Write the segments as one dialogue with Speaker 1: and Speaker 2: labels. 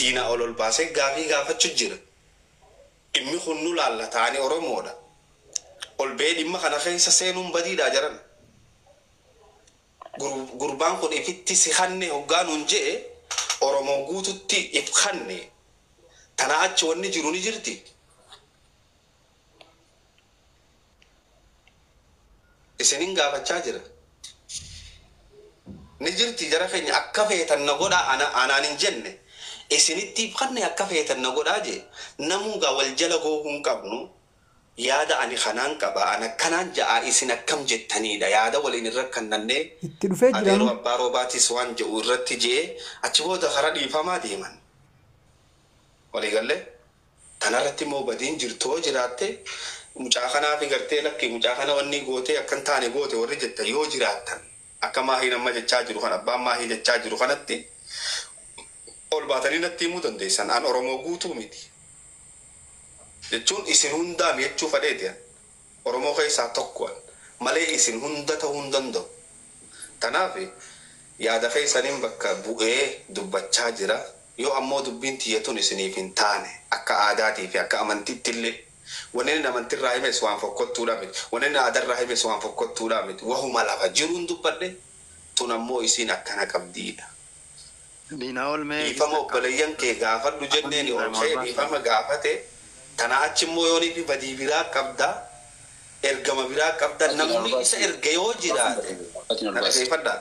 Speaker 1: Diinaa ol ol baasee gaafii gaafachuu jira. Dhimmi kun nu laallata, ani Oromoodha. Ol ba'ee dhimma kana keessa seenuun badiidha jaran. Gurbaan kun ifitti si kanne hoggaa nuun je'e, Oromoo guututti if kanne. Tanaa achi wanni jiru ni jirti. Isinin gaafachaa jira. Ni jirti jara keenya, akka feetan na godhaa anaan hin jenne. Isinitti if kanne, akka feetan na godhaa jee. Namuu gaa wal jala goohuu hin qabnu. Yaada ani kanaan qaba, an akkanaan ja'a, isin akkam jettaniidha. Yaada waliin irra kannannee
Speaker 2: Itti dhufee
Speaker 1: adeeroo
Speaker 2: jiramu.
Speaker 1: Abbaa roobaatis waan jedhu irratti je'ee achi booda kara dhiifamaa deeman. Waliigallee tanarratti immoo badiin jirtu yoo jiraatte, mucaa kanaa fi gartee lakki mucaa kana wanni gootee akka hin taane goote warri jettan yoo jiraattan, akka Maahiin amma jechaa jiru kan abbaan Maahii jechaa jiru kanatti ol baatanii natti himuu dandeessan. An Oromoo guutuu miti. Jechuun isin hundaa mi jechuu fadheeti an. Oromoo keessaa tokko an. Malee isin hunda ta'uu hin danda'u. Kanaaf yaada keessaniin bakka bu'ee dubbachaa jira. Yoo ammoo dubbiin tiyya tun isiniif hin taane, akka aadaatii fi akka amantiitti illee, wanni inni amantirraa himes waan fokkottuudha miti. Wanni inni aadarraa himes waan fokkottuudha miti. Wahuma lafa jiruun dubbadhe, tun ammoo isiin akkana qabdiidha.
Speaker 3: Diinaa ol mee
Speaker 1: Dhiifama obboleeyyan kee gaafadhu jenneeni ol ka'ee dhiifama gaafate. Tanaa achi immoo yoonii fi badii biraa qabda, ergama biraa qabda, namni isa erge yoo jiraate, na dhageeffadhaa.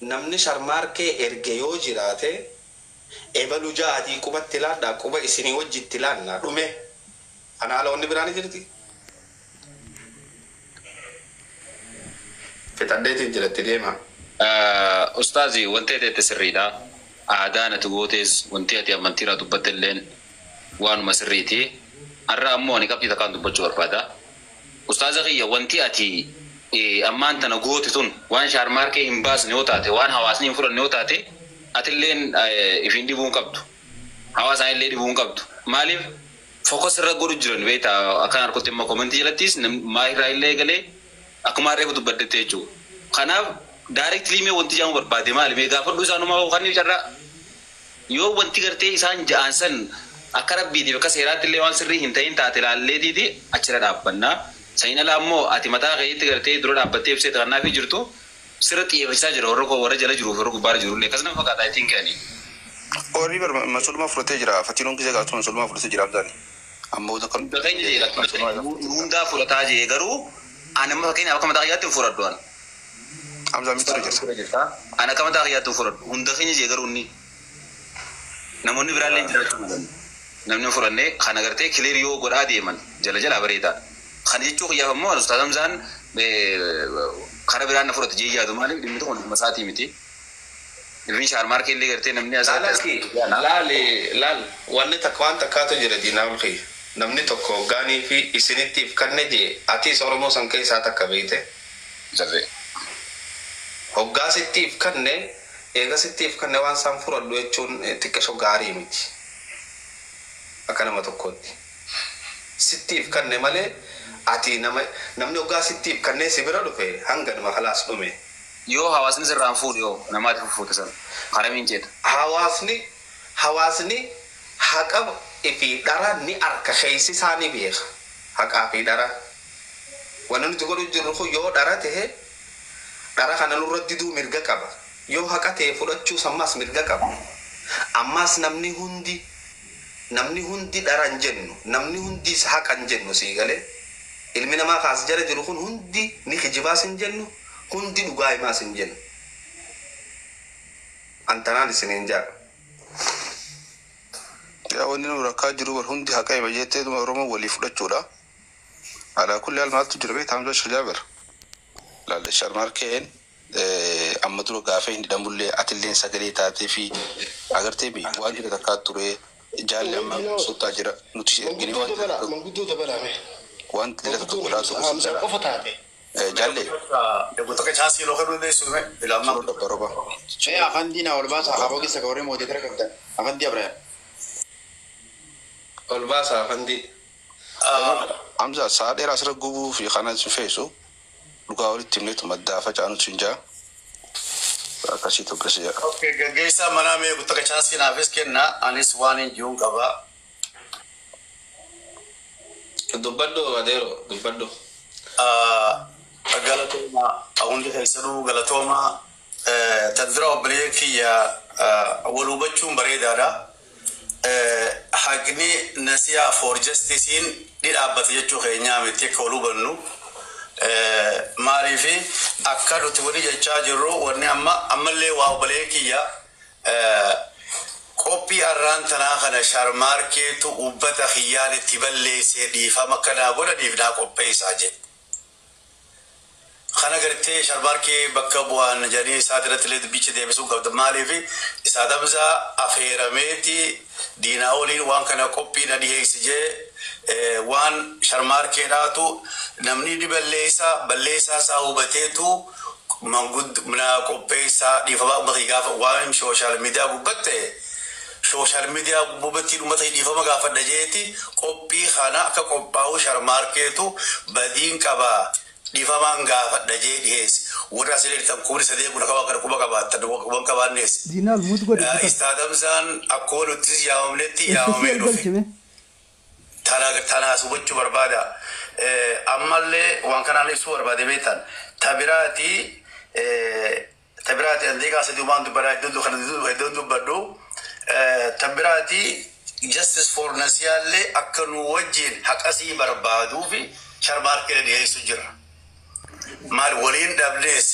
Speaker 1: Namni Sharmaarkee erge yoo jiraate, ebalu ja'atii qubatti laadhaa, quba isinii wajjitti laannaa dhume. Kana ala wanni biraa ni jirti. Fixadheetiin jira, itti deemaa.
Speaker 4: Ustaazi, wanti ati jette sirriidha. Aadaan ati gootes, wanti ati amantiirraa dubbatte illeen waanuma sirriiti. Har'a ammoo ani qabxii takkaan dubbachuu barbaada. Ustaaza kiyya, wanti ati ammaan tana goote tun waan Shaarmaarkee hin baasne yoo taate, waan hawaasni hin fudhanne yoo taate, atilleen ifiin dhibuu hin qabdu. Hawaasaan illee dhibuu hin qabdu. Maaliif focus irra godhu jiran beektaa? Akkan harkutti immoo comment jalattis maahirraa illee eegalee akkuma reefu dubbaddetti jechuudha. Kanaaf directly mee wanti jedhamu barbaade maali? Mee gaafadhu isaanumaa kan carraa. Yoo wanti gartee isaan ja'an san akka rabbiitiif akka seeraatti illee waan sirrii hin ta'in taate, laalleetiiti achirra dhaabbannaa. Saniin ala ammoo ati mataa keetti gartee dura dhaabbattee ibsee kannaafii jirtu sirra xiyyeeffachaa jira, warra koo warra jala jiruuf warra gubbaarra jiru illee akkasuma fakkaata ittiin ka'anii.
Speaker 5: Warri bar masuluma fudhatee jira. Fatiinuun gisee gaafatu masuluma fudhatee jira Hamzaani. Amma wanta kan
Speaker 4: Hunda keenya jee lakki hundaa fudhataa jee, garuu ani amma fakkeenyaaf akka mataa kiyyaatti hin fudhadhu ani.
Speaker 5: Hamzaa mitti jira.
Speaker 4: Ani akka mataa kiyyaatti hin fudhadhu. Hunda keenya jee, garuu inni namoonni biraallee jiraachuu malan. Namni hin fudhanne kana gartee clear yoo godhaa deeman jala jalaa bareedaadha. Kana jechuu kiyyaaf ammoo Ustaaz Hamzaan karaa biraan na fudhate jee yaadu, maaliif dhimmi tokko dhimma isaatii miti. Ilmi Shaarmaarkee illee gartee namni
Speaker 1: Laalaki laali laal, wanni takka waan takkaatu jira diinaa kiyya. Namni tokko hoggaanii fi isinittiif kanne jee, atis Oromoo san keessaa takka beeyte.
Speaker 4: Sirrii.
Speaker 1: Hoggaa sittiif kanne, eega sittiif kanne waan isaan fudhadhu jechuun xiqqisho gaarii miti. Akka nama tokkootti. Sittiif kanne malee ati nama, namni hoggaa sittiif kannee si bira dhufe hanga nama kalaas dhume.
Speaker 4: Yoo hawaasni sirraan fuudhe, yoo namaati fufuute sana haramiin ceeta.
Speaker 1: Hawaasni haqa fi dhara ni arka, keessi isaa ni beeka. Haqaa fi dhara. Wanni nuti godhu jirru kun yoo dhara ta'e, dhara kana nurra diduu mirga qaba. Yoo haqa ta'e fudhachuus ammas mirga qaba. Ammas namni hundi dhara hin jennu. Namni hundis haqa hin jennu, sii galee. Ilmi namaa kaas jala jiru kun hundi ni kijibaas hin jennu, hundi dhugaa himaas hin jennu. Antanaan isiniin jaa.
Speaker 5: Yaa, wanni nu rakkaa jiru bar hundi haqa hima jettee Oromoo walii fudhachuudha. Alaa kulli haal maaltu jira beektaa, Hamza Shajaabar? Laalle, Sharmaarkeen amma dura gaafa hin hidhamullee atilleen sagalee taatee fi agartee bi waan jira takkaa ture, jaalli amma sottaa jira nuti ergine
Speaker 6: Manguddoo dabalaa, manguddoo dabalaame.
Speaker 5: Waan dila takka godhaa ture sun
Speaker 6: Hamzaa
Speaker 5: jira.
Speaker 6: Qofa taate.
Speaker 5: Jaalle
Speaker 7: Eeguu takka chaasii loo kennuu dandeessu ilaalmaa.
Speaker 5: Suuraa dabbaroba.
Speaker 3: Mee afaan diinaa ol baasa, akaaboo keessa ka warri mootii tara qabdan. Afaan dii Abrahaam.
Speaker 1: Ol baasaa afandii.
Speaker 5: Hamza, sa'a dheeraa asirra gubuu fi kana si feesu dhugaa walitti himneetu maddaa facaanutu hin jaa. Akkasii tokko jedha.
Speaker 7: Okay, gaggeessaa manaa mee guutuu chaansii naafis kenna. Anis waan hin jiruun qaba.
Speaker 1: Dubbadhu adeero dubbadhu.
Speaker 7: Galatooma hundi keessanuu galatooma. Tan dura obboleeyyan kiyya wal hubachuun bareedaadha. Haqni nasiyaa for justicein ni dhaabbata jechuu keenyaa miti akka wal hubannu. Maaliifi akka nuti wali jechaa jirru wanni amma ammallee waa obboleeyyan kiyya qophii arraan tanaa kana sharmaarkeetu ubbata kiyyaan itti balleessee dhiifama akkanaa godhaniif naa qopheessaa jedhe. Kana gartee sharmaarkee bakka bu'aan jedhanii isaa irratti illee dubbicha deebisuu qabda. Maaliif isaa damsaa afeerameeti diinaa oliin waan kana qophii na dhiyeessi jee waan sharmaarkeedhaatu namni ni balleessaa balleessaa isaa hubateetu mangudd na qopheessaa dhiifama uummata gaafa waan sooshaal miidiyaa gubbatte sooshaal miidiyaa gubbattiin uummata dhiifama gaafadha jeeti qophii kana akka qophaa'u sharmaarkeetu badiin qabaa. Dhiifamaan gaafadha jee dhiyeesse. Warra asii jirtan kumni sadee kun akka kana quba qabaattan quba qabaannes.
Speaker 2: Diinaal muut godhi.
Speaker 7: Istaadamsaan akkuma nuti yaamamnetti yaamamee dhufe. Tanaas hubachuu barbaada. Ammallee waan kanaan ibsuu barbaade beektan. Tabiraati tabiraati andee kaasa waan dubbadhaa iddoo kana iddoo dubbadhu. Tabiraati justice for nasiyaallee akka nu wajjin haqasii barbaaduu fi sharmaarkee dhiyeessu jira. Maal waliin dhabnees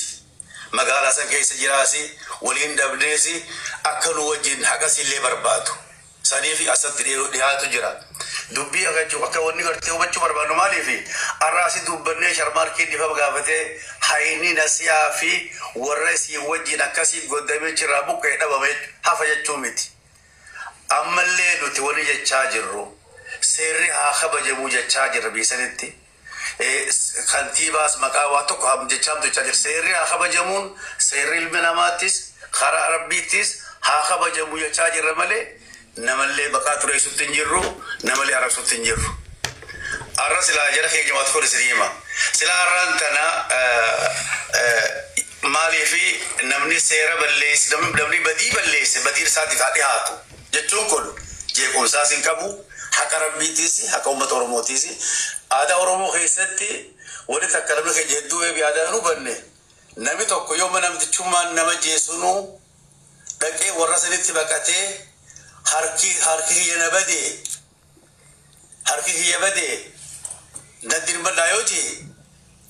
Speaker 7: magaalaa san keessa jiraasi waliin dhabnees akka nu wajjin haqasillee barbaadu. Saniif asatti dhiyaatu jira. Dubbii akka wanni gartee hubachuu barbaadnu maaliif har'aasi dubbannee sharmaarkee dhiifama gaafatee hayni nasiyaa fi warra isii wajjin akkasii goddamee jirraa buqqee dhabame hafa jechuu miti. Ammallee nuti wali jechaa jirru seerri haa kabajamuu jechaa jirra biyya sanitti. Kantiibaas maqaa waa tokko jechaa jechaa jira. Seerri haa kabajamuun seerri ilmi namaattis karaa rabbiittis haa kabajamu jechaa jirra malee namallee maqaa tureessutti hin jirru namallee arrabsutti hin jirru. Arra silaa jara keenya waa tokko isin hima. Silaa arraan tana maaliifi namni seera balleesse namni badii balleesse badii isaatiif haa dhiyaatu jechuun kun jeequmsaas hin qabu. Haqa rabbiittis haqa uummata Oromootis aadaa Oromoo keessatti wani takka namni keenya hedduu eebi aadaa hin hubanne namni tokko yoo namtichummaan nama jeessunuu dhaqee warra sanitti baqatee harki harki kiyya na badee harki kiyya badee naddiin bal'aa yoo jee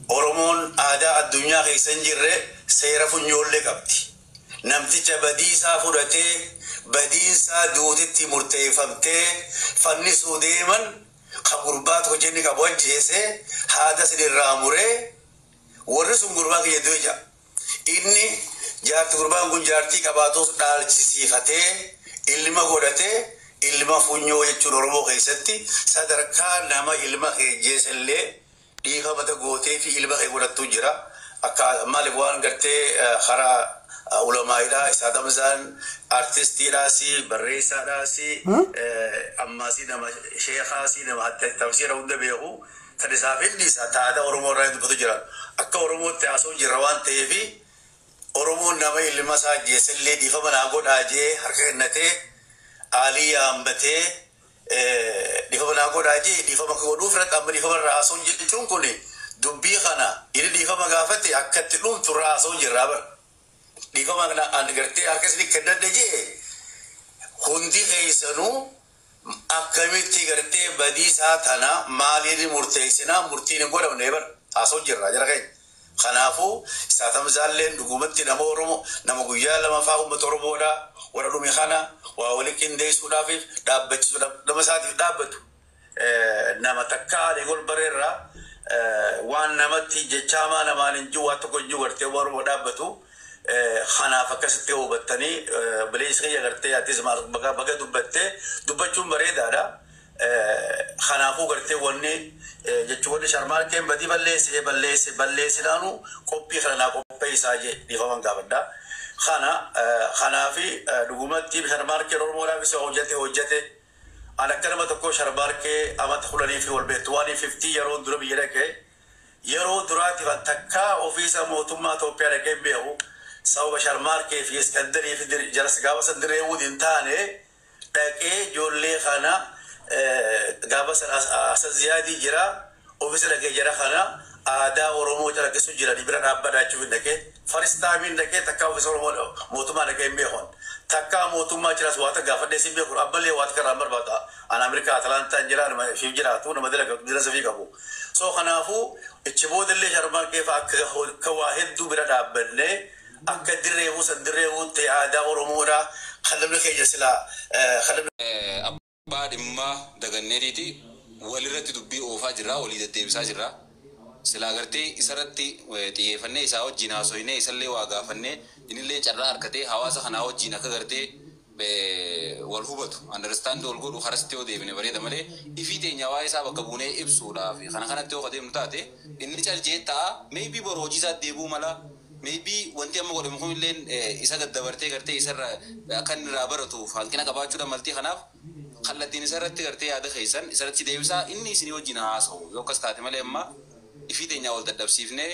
Speaker 7: Oromoon aadaa addunyaa keessa hin jirre seera funyoollee qabdi. Namticha badii isaa fudhatee badiinsaa duutitti murteeffamtee fannisuu deeman ka gurbaa tokko jenni qabu ajjeese haada sin irraa muree warri sun gurbaa kiyya du'e jedha. Inni jaarti gurbaan kun jaartii qabaatus dhaalchisiifatee ilma godhatee ilma funyoo jechuun Oromoo keessatti sadarkaa nama ilma kee ajjeese illee dhiifama gootee fi ilma kee godhattu jira. Akka maaliif waan gartee karaa ulamaayidha isaa damsaan artistiidhaasi barreessaadhaasi ammaasi nama sheekaasi nama tafsiira hunda beeku kan isaaf illiisa taada Oromoo irraa dubbatu jiran akka Oromootti haasa'u jirra waan ta'eefi Oromoon nama ilma isaa ajjeese illee dhiifama naa godhaa jee harka kennatee aalii yaambatee dhiifama naa godhaa jee dhiifama akka godhuuf irratti amma dhiifama irraa haasa'u jechuun kun dubbii kana inni dhiifama gaafate akka itti dhumtu irraa haasa'u jirraa bara. Dhiifama ani gartee harka isin kennadhe jee hundi keessanuu akkamitti gartee badii isaa tana maaliin murteessinaa murtiin hin godhamne bara haasa'u jirra jara keenya. Kanaafuu saatamsaalleen dhugumatti nama Oromoo nama guyyaa lamaffaa uummata Oromoodha warra dhume kana waa wali qindeessuudhaaf dhaabbachisuudhaaf nama isaatiif dhaabbatu. Nama takka alee bareerraa waan namatti jechaamaa namaan hin jiru waan tokko hin jiru gartee Oromoo dhaabbatu. Kanaaf akkasitti hubattanii bileessi kiyya gartee atis baga dubbattee dubbachuun bareedaadha. Kanaafuu gartee wanni jechuun wanni sharmaarkeen badii balleesse balleesse balleessinaanu qophii kana naa qopheessaa jee dhiifaman gaafadha. Kana kanaafi dhugumatti sharmaarkeen Oromoodhaafis hojjete hojjete. Ani akka nama tokko sharmaarkee amata 10 fi wal beektu waan 50 yeroo dura biyya dhaqee yeroo duraatiif takkaa ofiisa mootummaa Itoophiyaa dhaqee beeku. Sababa Sharmaarkee fi Iskandarii fi jaras gaafa san dirree wuudiin taane dhaqee ijoollee kana gaafa san Hasan Ziyaadii jira ofiisa dhaqee jara kana aadaa Oromoo calaqqisu jira bira dhaabbadhaa jechuuf dhaqee faristaamiin dhaqee takkaa ofiisa Oromoo mootummaa dhaqee hin beekon takkaa mootummaa jiras waata gaafadhee sin beeku abballee waata karaan barbaada an Ameerikaa Atalantaan jira nama fiif jiraatu nama dalagatu jira safii qabu so kanaafuu ichi boodallee Sharmaarkee fa'a akka waa hedduu bira dhaabbannee akka dirree buusan dirree buutte aadaa Oromoodha kan namni keenya silaa kan namni
Speaker 4: Abbaa dhimmaa daganneetiiti walirratti dubbii oofaa jirra, walii deddeebisaa jirra. Silaa gartee isarratti xiyyeeffannee isaa wajjin haasoynee isallee waa gaafannee innillee carraa harkatee hawaasa kanaa wajjin akka gartee wal hubatu understand wal godhu karasti yoo deebine bareeda malee ifii teenya waa'ee isaa bakka buunee ibsuudhaaf kana kanatti yoo deemnu taate inni caljee ta'a maybe boru hojii isaa deebuu mala maybe wanti amma godhamu kun illeen isa gaddabartee gartee isarra akka inni irraa baratuuf hanqina qabaachuudha maltii kanaaf kallattiin isarratti gartee yaada keessan isarratti deebisaa inni isinii wajjin haasa'u yoo akkas taate malee amma ifii teenya wal dadhabsiifnee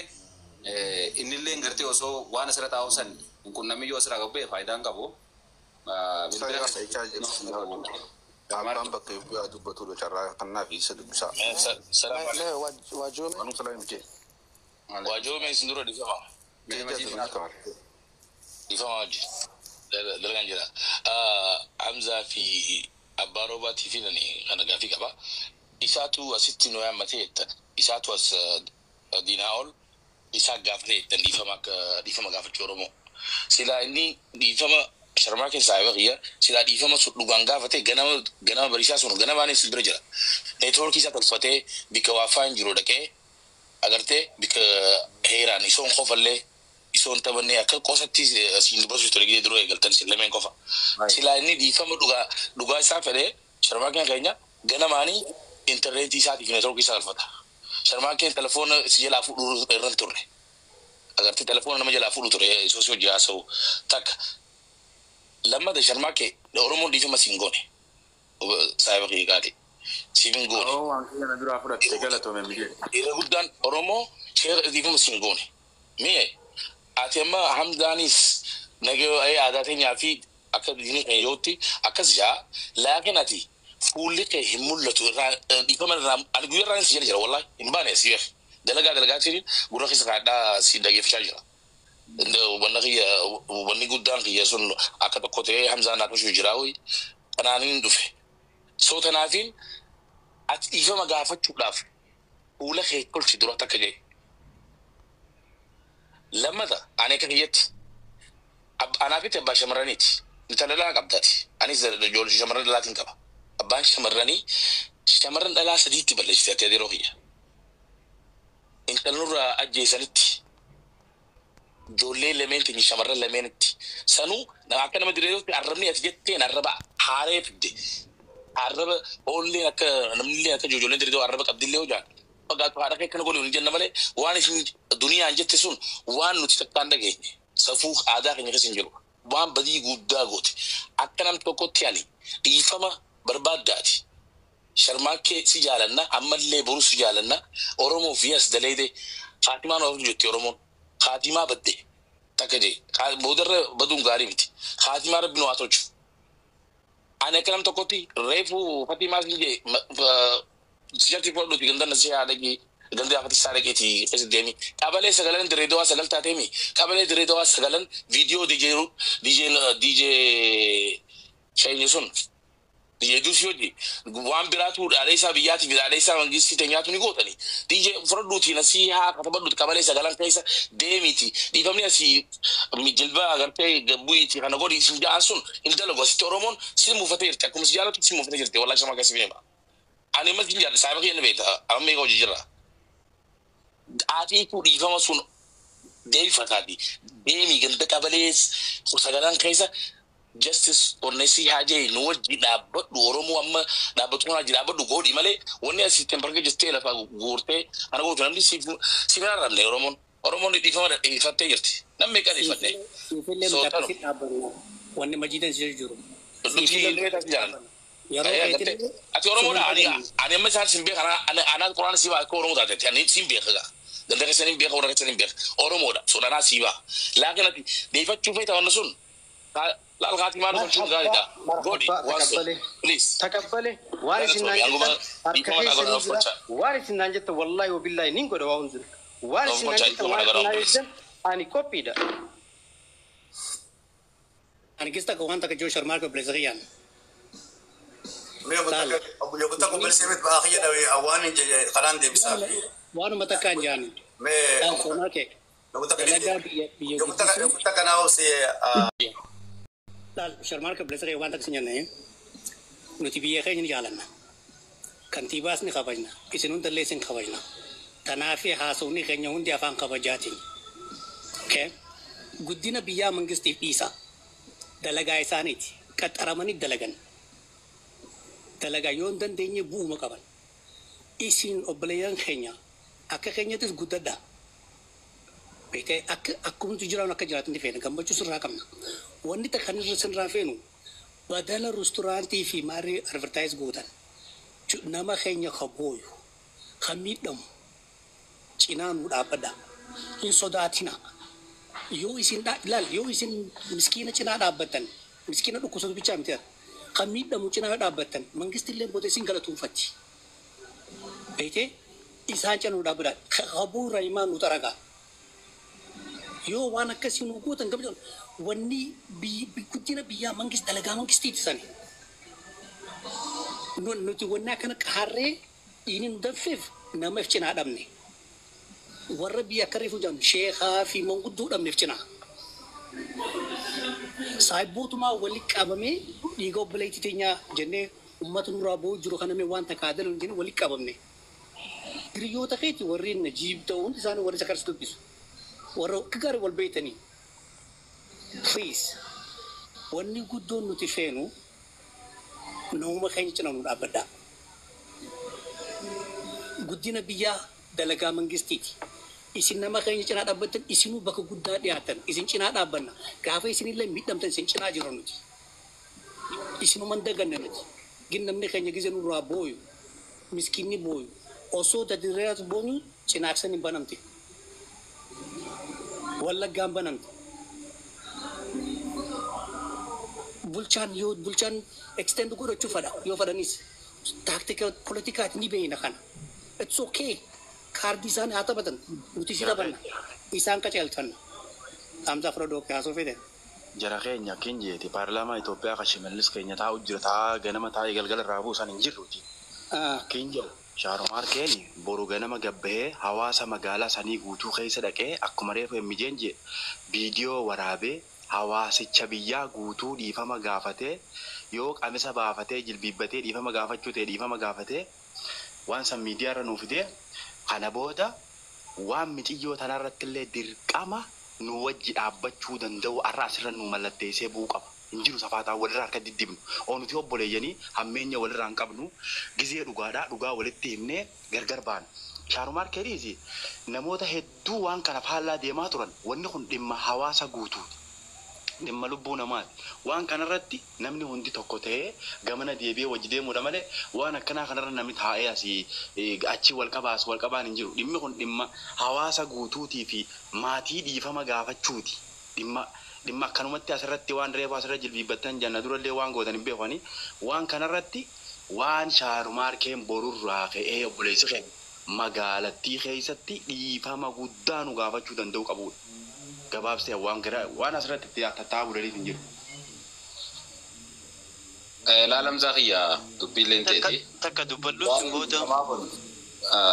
Speaker 4: innillee gartee osoo waan asirra taa'u san hin qunnamii yoo asirraa qabu faayidaan qabu.
Speaker 5: Abbaan bakka bu'aa dubbatudha carraa kannaa fi isa dubbisaa.
Speaker 3: Waajjirri
Speaker 5: Anuu salaa miti.
Speaker 2: Waajjirri isin dura dhifama. Dhifama wajjin. Dalagaan jira. Hamzaa fi abbaa roobaatii fi nani kana gaafii qaba. Isaatu asitti nu yaammatee jettan. Isaatu as diinaa ol isaa gaafatee jettan dhiifama akka dhiifama gaafachuu Oromoo. Silaa inni dhiifama Sharmaa keessaa eeba kiyya silaa dhiifama sun dhugaan gaafatee ganama ganama bariisaa sun ganamaanis bira jira. Neetwoorkii isaa tolfatee bikka waafaa hin jiru dhaqee agartee bikka heeraan isoon qofallee isoon taphannee akka qosatti siin dubbasuuf ture gidee dura eegaltan isin lameen qofa. Silaa inni dhiifama dhugaa dhugaa isaa fedhee Sharmaa keenya ganamaanii intarneetii isaatiif neetwoorkii isaa tolfata. Sharmaa keenya telefoona si jalaa fuudhuu irra hin turre. Agartee telefoona nama jalaa fuudhu ture isoo si hojii haasa'u takka. Lammata Sharmaa kee Oromoon dhiifama siin goone. Saayiba kiyya qaali. Siif hin goone.
Speaker 3: Waan kiyya duraa fudhatte galatoome miti.
Speaker 2: Irra guddaan Oromoo seera dhiifama siin goone. Mi'e ati amma Hamzaanis nagee aadaa teenyaa fi akka diinii keenya yootti akkas jaa laakiin ati fuulli kee hin mul'atu irraa dhiifama irraa ani guyyaa irraa si jala jira wallahi hin baane si beek dalagaa dalagaa jirin gurra keessa kaadhaa si dhageeffachaa jira. Wanni kiyya wanni guddaan kiyya sun akka tokko ta'ee Hamzaan naa tolchuu jira wayi kanaaniin dhufe. Soo tanaafiin ati dhiifama gaafachuudhaaf fuula kee tolchi dura takka jee. Lammata ani akka kiyyatti anaafitti abbaa shamarraniiti. Intala dhalaa qabdaati. Anis ijoollee shamarran dhalaatiin qaba. Abbaan shamarranii shamarran dhalaa sadiitti balleessite ati yeroo kiyya. Intala nurraa ajjeesanitti ijoollee lameen teenya shamarran lameenitti. Sanuu nama akka nama direetti arrabni ati jetteen arraba haaree fidde. Arraba oolleen akka namnillee akka ijoolleen direetti arraba qabdillee hojaan. Fagaatu haadha kee kana godhu hin jenna malee waan isin duniyaan jette sun waan nuti takkaan dhageenye safuu aadaa keenya keessa hin jiru. Waan badii guddaa goote. Akka nam tokkotti ani dhiifama barbaaddaati. Sharmaakkee si jaalanna ammallee boru si jaalanna Oromoo fi as daleede Faatimaan of jetti Oromoon Faatimaa badde takka jee boodarra baduun gaarii miti Faatimaa rabbi nu haa tolchu. Ani akka nam tokkotti reefu Faatimaa sin jee sijalti fudhadhuuti ganda na si haa dhaqee ganda afati isaa dhaqeeti keessa deemi. Qabalee sagalan dirree dawaa sagal taateemi qabalee dirree dawaa sagalan viidiyoo DJ DJ DJ shayni sun DJ Dusi hojii waan biraatu dhaalee isaa biyyaati fi dhaalee isaa mangistii teenyaatu ni gootani. DJ fudhadhuuti nasii haa katabadhuuti qabalee sagalan keessa deemiti. Dhiifamni asii jilba agartee gabbuiti kana godhi isin ja'an sun hin dalagu asitti Oromoon si muufatee jirti akkuma si jaalatu si muufatee jirti wallaahi sama akkasii beema. Ani ammas hin jaalladha saayiba kiyya ni beekta amma meeqa hojii jirra. Atiitu dhiifama sun deebifataati. Deemi ganda qabalee sagalan keessa justice onnesi haajee nu wajji dhaabbadhu Oromoo amma dhaabbatu kana wajji dhaabbadhu godhi malee wanni asitti barga jettee lafa guurtee ana gootu namni siif siif hin arrabne Oromoon Oromoon dhiifama dhiifattee jirti namni meeqa dhiifanne.
Speaker 6: Siifillee
Speaker 2: So
Speaker 6: nuti
Speaker 2: tanu
Speaker 6: akkasitti dhaabbanna. Wanni majiidan si jiru.
Speaker 2: nuti
Speaker 6: Siifillee
Speaker 2: illee taas jaalanna.
Speaker 6: yeroo
Speaker 2: Agartee
Speaker 6: keetillee
Speaker 2: ati Oromoodha
Speaker 6: sumuu
Speaker 2: ani
Speaker 6: dhabanna.
Speaker 2: ani amma isaan sin beeka ana quraana si akka Oromoo taatetti ani sin beeka gaa. Ganda keessaniin beeka, warra keessaniin beeka. Oromoodha. Sodanaa siibaa. Laakiin ati deeffachuu feeta wanna sun. Laal kaatimaa nu tolchuun gaariidha. Godhi waan sun. Please.
Speaker 8: Taqabbale waan isin naan jettan harka keessanii jira. Waan isin naan jettan wallaahi wabillaahi nin godha waa hundina. Waan isin naan jettan, waan isin naan jettan, ani qophiidha.
Speaker 6: Ani gista akka waan takka jiru Sharmaarka obboleessa kiyyaan.
Speaker 7: Mee obbo Takko obboleessa miti ba'aa kiyya dhawe waan karaan deebisaa fi.
Speaker 6: Waanuma takkaan jaani.
Speaker 7: Mee
Speaker 6: Sharmaarke dalagaa biyya biyya
Speaker 7: obbo Takka naa obsee.
Speaker 6: Laal Sharmaarke, obboleessa kiyya, waan takka sin jenne, nuti biyya keenya ni jaalanna. Kantiibaas ni kabajna. Isin hundallee isin kabajna. Tanaafi haasawni keenya hundi afaan kabajaatiin. Okay? Guddina biyyaa mangistiif dhiisa. Dalagaa isaaniiti. Qaxaramanii dalagan. Dalagaa yoo hin dandeenye bu'uma qaban. Isin obboleeyyan keenya akka keenyattis guddadha. Beektee akka akkumtu jiraan akka jiraatan feena gammachuu sirraa qabna. Wanni takka kan irra sirraa feenu badala resturaantii fi maarrii advertise gootan. Nama keenya ka booyu, ka miidhamu cinaa nu dhaabbadha. Hin sodaatina. Yoo isin ilaal, yoo isin miskiina cinaa dhaabbattan, miskiina dhukkubsatu bichaa miti, kan miidhamu cinaa dhaabbattan, mangistillee booda isin galatoonfatti. Beektee isaan cinaa nu dhaabbadha. Kabuu irraa himaa nu xaragaa. Yoo waan akkasii nu gootan gammachuun wanni guddina biyyaa mangist dalagaa mangistiiti sani. Nuti wanni akkana qaharree dhiini nu danfeef nama if cinaa dhabne. Warra biyya akka reefu jedhamu sheekaa fi manguddoo dhabneef cinaa. Saayibootumaa walitti qabamee dhiiga obboleettii teenyaa jennee uummata nurraa boo'u jiru kana mee waan takkaa dalan jennee walitti qabamne. Hiriyoota keeti warri Najiib ta'u hundi isaanii warri isa karsi dubbisu. Warra akka gaarii wal beeytanii. Please, wanni guddoon nuti feenu nama keenya cina nu dhaabbadhaa. Guddina biyyaa dalagaa mangistiiti. Isin nama keenya cinaa dhaabbattan isinuu bakka guddaa dhiyaatan isin cinaa dhaabbanna. Gaafa isinillee miidhamtan isin cinaa jira nuti. Isinuman daganna nuti. Gin namni keenya gize nurraa booyu, miskiinni booyu, osoo dadirreeratu booyu cinaaksan hin banamte. Wallaggaan banamte. Bulchaan yoo bulchaan extend godhachuu fadha yoo fadhanis taaktika poolitikaati ni beeyna kana. It's okay. Kaardii isaanii haa taphatan, nuti si taphanna, isaan qaceelfanna. Dhaamsa fira dookkee haasoo fedhe.
Speaker 3: Jara keenya akkin jeeti paarlaamaa Itoophiyaa kan Shimallis keenya taa'u jira, taa'aa ganama taa'ee galgala irraa buusan hin jirruti. Akkin jedhu Shaarumaarkeen boru ganama gabbahee hawaasa magaalaa sanii guutuu keessa dhaqee akkuma reefu emmijeen jee viidiyoo waraabee hawaasicha biyyaa guutuu dhiifama gaafatee, yoo qamisa baafatee jilbiibbatee dhiifama gaafachuu ta'e dhiifama gaafatee, waan san miidiyaa irra nuu fidee, kana booda waan miciyyoo tanarratti illee dirqama nu wajji dhaabbachuu danda'u har'a asirra nu mallatteessee bu'uu qaba. Hin jiru safaataa walirraa harka diddibnu. Oo nuti obboleeyyanii hammeenya walirraa hin qabnu, gizee dhugaadhaa dhugaa walitti himnee gargar baana. Shaarumaar Keeriis namoota hedduu waan kana faallaa deemaa turan, wanni kun dhimma hawaasa guutuuti. Dhimma lubbuu namaati. Waan kanarratti namni hundi tokko ta'ee gamana deebi'ee wajji deemuudha malee waan akkanaa kanarra namni taa'ee asii achi wal qabaas wal qabaan hin jiru. Dhimmi kun dhimma hawaasa guutuutii fi maatii dhiifama gaafachuuti. Dhimma akkanumatti asirratti waan reefu asirra jilbiibbattan janna durallee waan gootan hin beekani. Waan kanarratti waan Shaarumaarkeen borurraa ka'ee obboleessi keenya magaalattii keessatti dhiifama guddaa nu gaafachuu danda'u qabudha. Gabaabsee waan gara waan asirratti itti tattaa'uu daliif hin jiru.
Speaker 4: Laalamsaa kiyya dubbiilleen teeti.
Speaker 9: Takka dubbadhutti booda.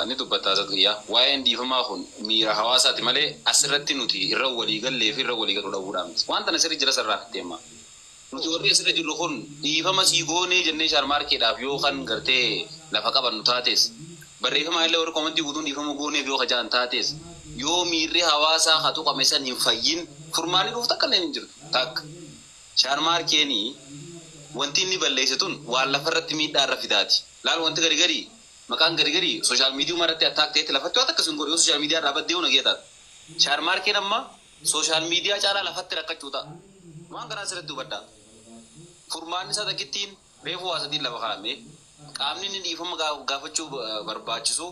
Speaker 4: Ni dubbataa isa kiyya. Waa'een dhiifamaa kun miira hawaasaati malee asirratti nuti irra walii gallee fi irra walii galuu dhabuudhaan miti. Wanta asirra jira sarraa fitteema. Nuti warri asirra jirru kun dhiifama sii goonee jennee Shaarmaarkeedhaaf yoo kan gartee lafa qabannu taates, barreeffama illee warri komantii guutuun dhiifama gooneef yoo kajaan taates, yoo miirri hawaasaa haa tuqame san hin fayyin furmaanni dhufu takka illee hin jirtu. Takka. Shaarmaarkeenii wanti inni balleesse tun waan lafarratti miidhaa irra fidaati. Laal, wanti gari gari maqaan gari gari social media irratti attack ta'etti lafatti waan akkas hin godhu, yoo social media irraa baddee hona geetaata. Shaarmaarkeen amma social media caalaa lafatti rakkachuu ta'a. Waan kanaa asirratti hubadhaa. Furmaanni isaa takkittiin reefu waa sadiin lafa kaa'ame, qaamni inni dhiifama gaafachuu barbaachisu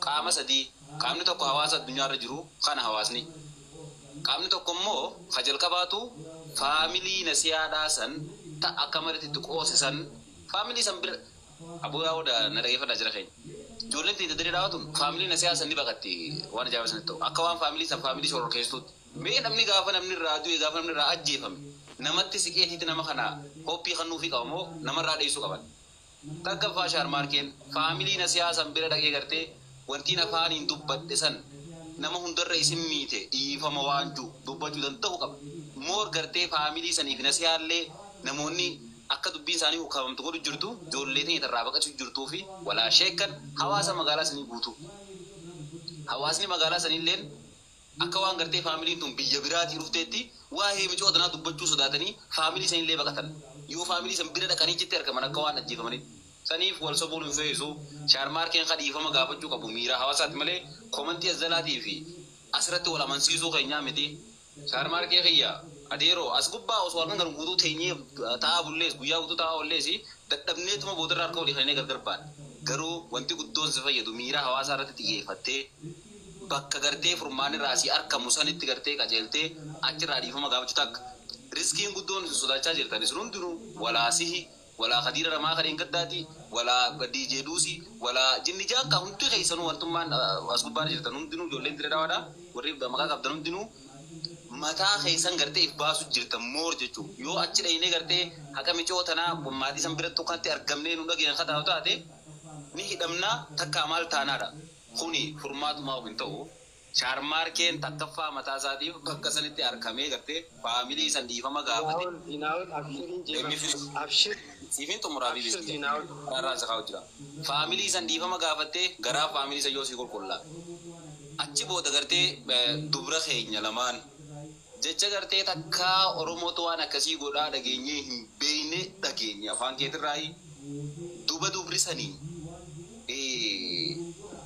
Speaker 4: qaama sadii. Qaamni tokko hawaasa addunyaarra jiru kana hawaasni. Qaamni tokko immoo ka jalqabaatu faamilii nasiyaadhaa san ta akka maritti itti qoose san faamilii san bira aboo yaa'uudha na dhageeffadhaa jira keenya. Ijoolleen ta'e dirree dhaawatun faamilii nasiyaa san ni baqatti waan ajaa'iba sanatti ta'u akka waan faamilii san faamilii shororkeessituutti. Mee namni gaafa namni irraa du'e gaafa namni irraa ajjeefame namatti siqeetiiti nama kana hoppii kennuufii qaba moo namarraa dheessuu qaban. Takkaffaa shaarmaarkeen faamilii nasiyaa san bira dhaqee gartee wantiin afaaniin dubbadhe san nama hundarra isin miite dhiifama waan jiru dubbachuu danda'u qaba. Moor gartee faamilii saniif nasiyaallee namoonni akka dubbiin isaanii hukamamtu godhu jirtu ijoollee teenya irraa baqachuu jirtuu fi walaa sheekkan hawaasa magaalaa sanii guutu. Hawaasni magaalaa saniilleen akka waan gartee faamiliin tun biyya biraatii dhufteetti waa'ee micoo tanaa dubbachuu sodaatanii faamilii saniillee baqatan. Yoo faamilii san bira dhaqanii jitti argaman akka waan ajjeefamanitti. Saniif wal sobuun hin fe'isu shaarmaarkeen dhiifama gaafachuu qabu miira hawaasaati malee komantii as jalaatii fi asirratti wal amansiisuu keenyaa miti. Shaarmaarkee kiyya adeeroo as gubbaa osoo halkan kan guutuu teenyee taa'aa bullees guyyaa guutuu taa'aa ollees dadhabneetuma boodarra harka walii kanneen gargar baana. Garuu wanti guddoon si fayyadu miira hawaasaa irratti xiyyeeffattee bakka gartee furmaanni irraa asii argamu sanitti gartee qajeeltee achirraa dhiifama gaafachuu takka. Riskiin guddoon isin sodaachaa jirtan isin hundinuu walaa sihi walaa Khadiira Ramaa kan gaddaati walaa DJ Duusi walaa jinni jaakka hundi keessanuu wantummaan as gubbaa jirtan hundinuu ijoolleen dirree dhawaadha warri maqaa qabdan hundinuu mataa keessan gartee if baasu jirtan moor jechuudha. Yoo achi dhahinee gartee haqa micoo tanaa maatii san biratti tokkotti argamnee nu dhageen kataa'u taate ni hidhamnaa takkaa maal taanaadha. Kuni furmaatumaa hin ta'u. Shaarmaarkeen takkaffaa mataa isaatiif bakka sanitti argamee gartee faamilii san dhiifama gaafate.
Speaker 8: Diinaawol abshiriin jeema. Abshir.
Speaker 4: Siifin xumuraa fi
Speaker 8: Abshir Diinaawol.
Speaker 4: Irraa isa kaa'u jira. Faamilii san dhiifama gaafattee garaa faamilii san yoo sii qulqullaa. Achi booda gartee dubra keenya lamaan jecha gartee takkaa Oromootu waan akkasii godhaa dhageenyee hin beekne dhageenye afaan keetirraayi duba dubri sanii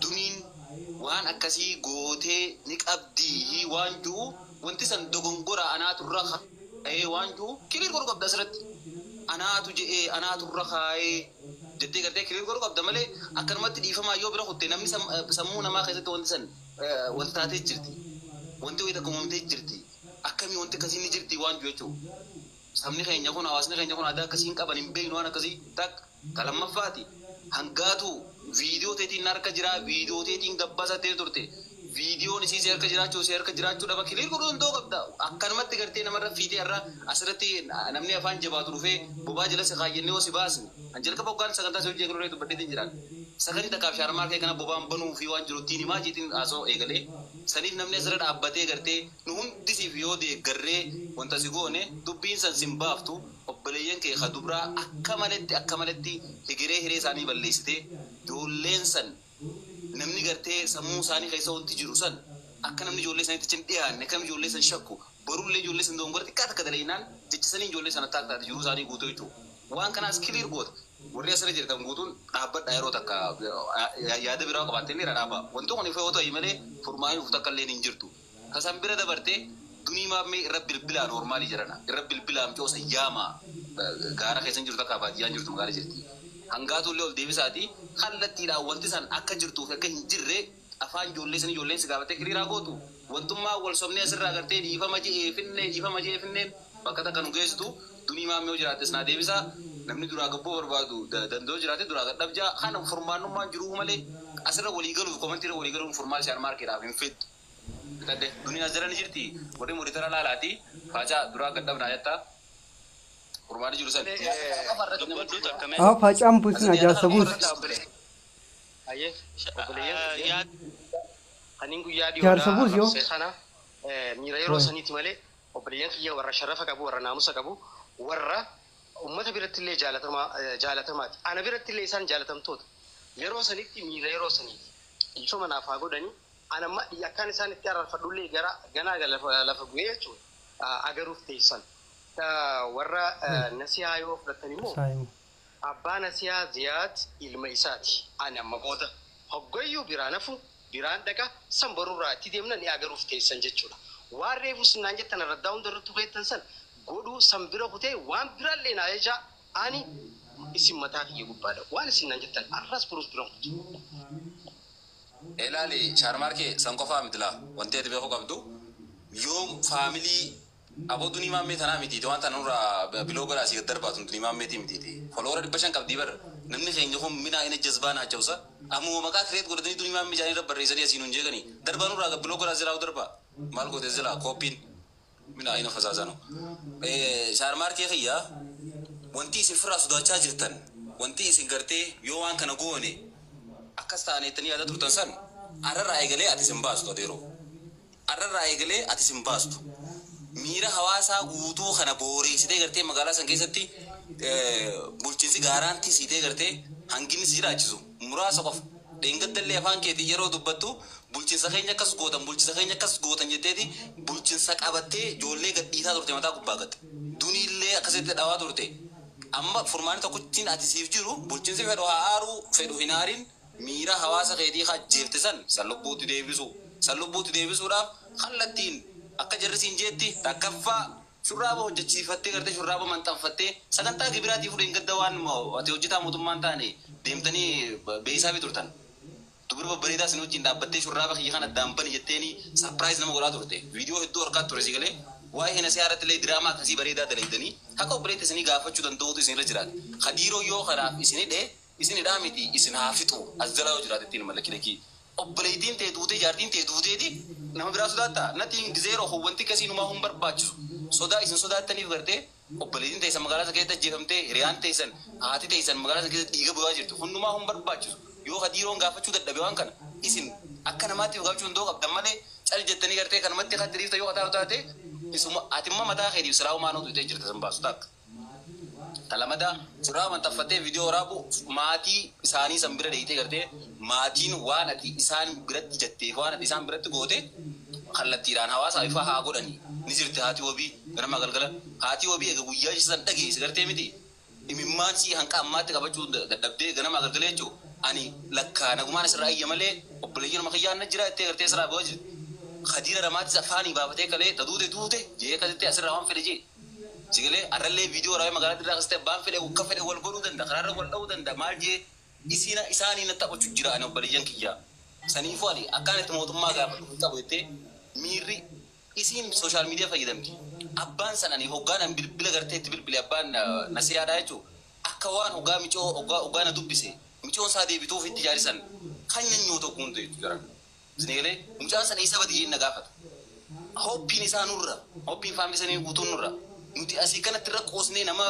Speaker 4: duniin waan akkasii gootee ni qabdii waan jiru wanti san dogongora anaatu irra kaa'ee waan jiru clear godhu qabda asirratti anaatu je'ee anaatu irra kaa'ee jettee gartee clear godhu qabda malee akkanumatti dhiifamaa yoo bira kutte namni sammuu namaa keessatti wanti san wanta taatee jirti wanti wayita uumamtee jirti akkamii wanti akkasii ni jirti waan jiru jechuudha. Sabni keenya kun hawaasni keenya kun aadaa akkasii hin qaban hin beeknu waan akkasii takka ka lammaffaati hangaatu viidiyoo teetiin harka jiraa viidiyoo teetiin gabbasatee turte viidiyoon isii si harka jiraachuu si harka jiraachuu dhaba clear godhuu danda'uu qabda akkanumatti gartee namarra fiitee irra asirratti namni afaan jabaatu dhufee bobaa jala si kaayyannee yoo si baasne an jalqaba hoggaan sagantaa si hojii eegalee dubbadheetiin jiraan sagantii takkaaf shaarmaa kee kana bobaan banuu fi waan jiru ittiin himaa jeetiin haasoo eegalee saniif namni asirra dhaabbatee gartee nu hundisiif yoo deeggarree wanta si goone dubbiin san sin baaftu obboleeyyan kee kadubraa akka maletti higiree hiree isaanii balleessitee ijoolleen san namni gartee sammuu isaanii keessa wanti jiru san akka namni ijoollee isaaniitti hin dhiyaanne akka namni ijoollee san shakku barullee ijoollee san dogongora xiqqaa takka dalaginaan jecha sanii ijoollee sana taate jiruu isaanii guutuu jechuudha. Waan kanaas clear goota. Warri asirra jirtan guutuun dhaabbadha yeroo takka yaada biraa qabaattee ni dhaaba. Wanti kun ifa yoo ta'e malee furmaa'in uffata akka illee hin jirtu. Kasan bira dabartee dunii maammee irra bilbilaa noormaalii jedhana. Irra bilbilaa micoosa yaama gaara keessan jirtu akka baadiyyaan jirtu magaalaa jirti. Hangaatullee ol deebisaati kallattiidhaan wanti san akka jirtuuf akka hin jirre afaan ijoollee san ijoolleen si gaafatee hiriiraa gootu. Wantummaa wal sobnee asirraa gartee dhiifama je'ee finnee dhiifama je'ee finneen bakka takka nu geessitu dunii maammee yoo jiraattes naa deebisaa. Namni duraa gabboo barbaadu danda'u jiraate duraa gadhabjaa kana furmaannummaan jiruu malee asirra walii galuuf komantiirra walii galuun furmaan isaan maarkeedhaaf hin fedhu. Tadde duniyaa as jala ni jirti warri monitor laalaati faacaa duraa gadhabnaa jettaa furmaanni jiru san.
Speaker 9: Haa faacaan buusin ajaa'ibsa buusi.
Speaker 8: Ayyee obboleeyyan kanin guyyaa
Speaker 9: Jaarsa buusi yoo.
Speaker 8: dhiyoodhaa kana miira yeroo saniiti malee obboleeyyan kiyya warra sharafa qabu warra naamusa qabu warra ummata biratti illee jaalatamaati. Ana biratti illee isaan jaalatamtoota. Yeroo sanitti miira yeroo saniiti. Dhiifama naaf haa godhani. Ana amma akkaan isaan itti araarfadhullee gara ganaa lafa bu'ee jechuudha. Agaruuf teessan. Warra nasihaa yoo fudhatan immoo abbaa nasihaa Ziyaad ilma isaati. Ani amma booda hoggayyuu biraan hafu biraan dhaqa san borurraa itti deemna ni agaruuf teessan jechuudha. Waan reefu sinnaan jettan raddaa hundarrattuu keettan san godhuu san bira kutee waan biraallee naa jecha ani isin mataa kiyya gubbaadha. Waan isin naan jettan arras boruus bira kutu.
Speaker 4: Ilaali Shaarmaarkee san qofaa miti laa wanti ati beekuu qabdu yoom faamilii aboo dunii maammee tanaa mitiiti waan tana nurraa biloo godhaa asii gad darbaatu dunii maammeetii mitiiti. Foloora 500 qabdii bara namni keenya kun minaa ina jazbaa naachawsa ammoo maqaa kireet godhatanii dunii maammee jaanii irra barreessanii asiin hun jeeganii darbaa nurraa biloo godhaa silaa darbaa maal goote silaa kooppiin minaa ina fasaasanu. Shaarmaarkee kiyyaa wanti isin firraa sodaachaa jirtan wanti isin gartee yoo waan kana goone akkas taaneettanii yaada turtan san arrarraa eegalee ati isin baastu adeeroo. Arrarraa eegalee ati isin baastu. Miira hawaasaa guutuu kana booreessitee gartee magaalaa san keessatti bulchiinsi gaaraantii siitee gartee hanginni si jiraachisu muraasa qofa. Dheengaddallee afaan keetii yeroo dubbattu bulchiinsa keenya akkas gootan bulchiinsa keenya akkas gootan jetteeti bulchiinsa qabattee ijoollee gadhiisaa turte mataa gubbaa gatte. Duniillee akkasitti dhawaa turte. Amma furmaanni tokkochiin ati siif jiru bulchiinsi fedhu haa aaruu fedhu hin aariin miira hawaasa keetii hajjeefte san san lubbuutti deebisu. San lubbuutti deebisuudhaaf kallattiin akka jarri siin jeetti takkaffaa shurraaba hojjechiifattee gartee shurraaba maxxanfattee sagantaa gibiraatii fudheen gadda waan ati hojjetaa mootummaan taane deemtanii beeyisaa fi turtan. Dubara babbareedaa isin wajjin dhaabbattee shurraaba kiyya kana addaan bani jetteeni sarpiraayiz nama godhaa turte. Viidiyoo hedduu harkaa ture si galee waa'ee hina siyaarratti illee diraamaa akkasii bareedaa dalaydanii haqa obboleetti isinii gaafachuu danda'uutu isinirra jiraata. Kadiiroo yoo kanaaf isin hidhee isin hidhaa miti isin haa fixu as jalaa yoo jiraate ittiin mallakki dhaqii. Obboleettiin ta'e duutee jaartiin ta'e duuteeti nama biraa sodaattaa natiin zeeroo wanti akkasii numaa hin barbaachisu. Sodaa isin sodaattaniif gartee obboleettiin teessan magaalaa sana keessatti ajjeefamtee hiriyaan teessan haati teessan magaalaa sana keessatti dhiiga bu'aa jirtu hundumaa hin barbaachisu. Yoo kadiiroon gaafachuu dadhabe waan kana isin akka namaatti gaafachuu danda'u qabdan malee cal jettanii gartee kanumatti kan diriirta yoo kataa'u taate isuma atimma mataa keetiif siraa humaa nutu itee jirta san baasu taakka. Talamada suuraa maxxanfattee viidiyoo waraabu maatii isaanii san bira deeyitee gartee maatiin waan ati isaan biratti jettee waan ati isaan biratti goote kallattiidhaan hawaasa ifa haa godhani ni jirti haati wabii ganama galgala haati wabii egaa guyyaa ishee san dhageesse gartee miti imimmaan sii hanqa ammaatti qabachuu dadhabdee ganama galgala jechuun ani lakkaa nagumaan asirraa iyya malee obboleeyyan makiyyaan na jira jettee gartee asirraa bu'aa jirti. Khadiira Ramaatis afaanii baafatee kalee ta duute duute jee akkasitti asirraa waan fedhe jee. Sigalee arrallee viidiyoo waraabee magaalaa irraa akkasitti abbaan fedhe akka fedhe wal godhuu danda'a karaarra wal dha'uu danda'a maal jee isiina isaanii na taphachuu jira ani obboleeyyan kiyyaa. Saniifuu ani akkaan itti mootummaa gaafadhu hin qabu jettee miirri isiin sooshaal miidiyaa fayyadamti. Abbaan san ani hoggaan an bilbila gartee itti bilbile abbaan nasiyaadhaa jechuun akka waan hoggaa micoo hoggaa na dubbise micoon isaa deebituuf itti jaarisan kan nyanyoo tokko hunda jechuudha jiran. Sigalee mucaan sana isa badii na gaafata. Hoppiin isaa nurra hoppiin faamilii sanii guutuun nurra. Nuti asii kanatti irra qoosnee nama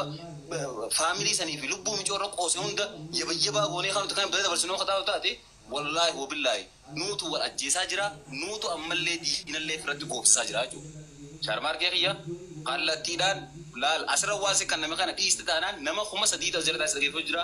Speaker 4: faamilii sanii fi lubbuu micoo irra qoosne hunda yabayyabaa goonee kan nuti kan bira dabarsinoo kataa'u taate wallaahi wabillaahi nuutu wal ajjeesaa jira nuutu ammallee diinallee ofirratti goofsisaa jira jechuudha. Shaarmaarkee kiyya kallattiidhaan laal asirra waan si kan nama kana dhiiste taanaan nama 3000 asirra taasisa dhaggeeffachuu jira.